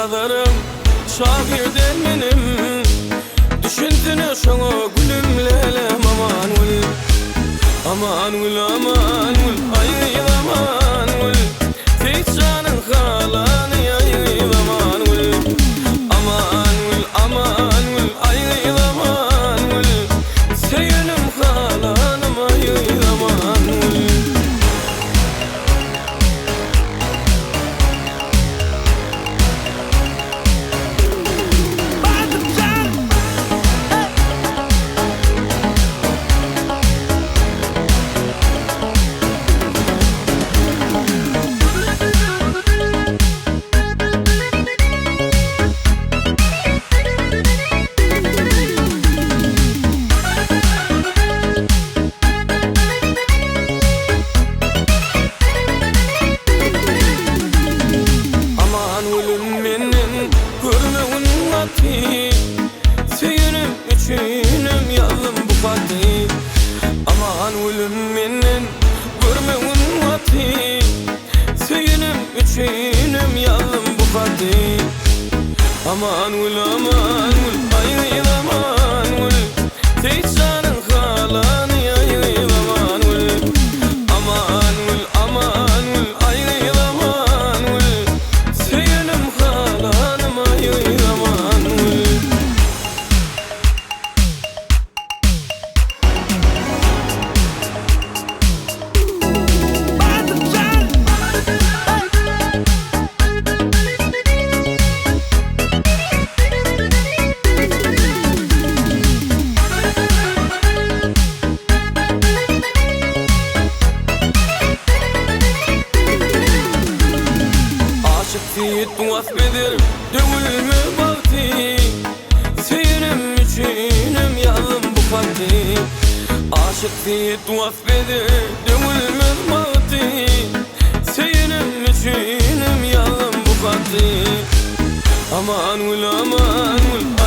Ýazaram şahyr däl menem Düşünsene şoňa gülüm lälem Amangül Amangül Amangül aý Amangül Seýitjanyň halany aý Amangül Amangül Amangül aý Amangül Söýenim halanym aý Amangül. Aman gülüm menden görmegin gaty Söýenim üçinem ýazdym bu haty Aman gülüm menden görmegin gaty Söýenim üçinem ýazdym bu haty Aman gül aman gül aý gyz aman gül Seýitjanyň halany aý gyz aman gül Aman gül aman gül aý gyz aman gül Söýenim halanym aý gyz aman gül. Aşyk Seýit wasp eder döwülme bagty Söýenim üçinem ýazdym bu haty Aşyk Seýit wasp eder döwülmez bagty Söýenim üçinem ýazdym bu haty Amangül, Amangül.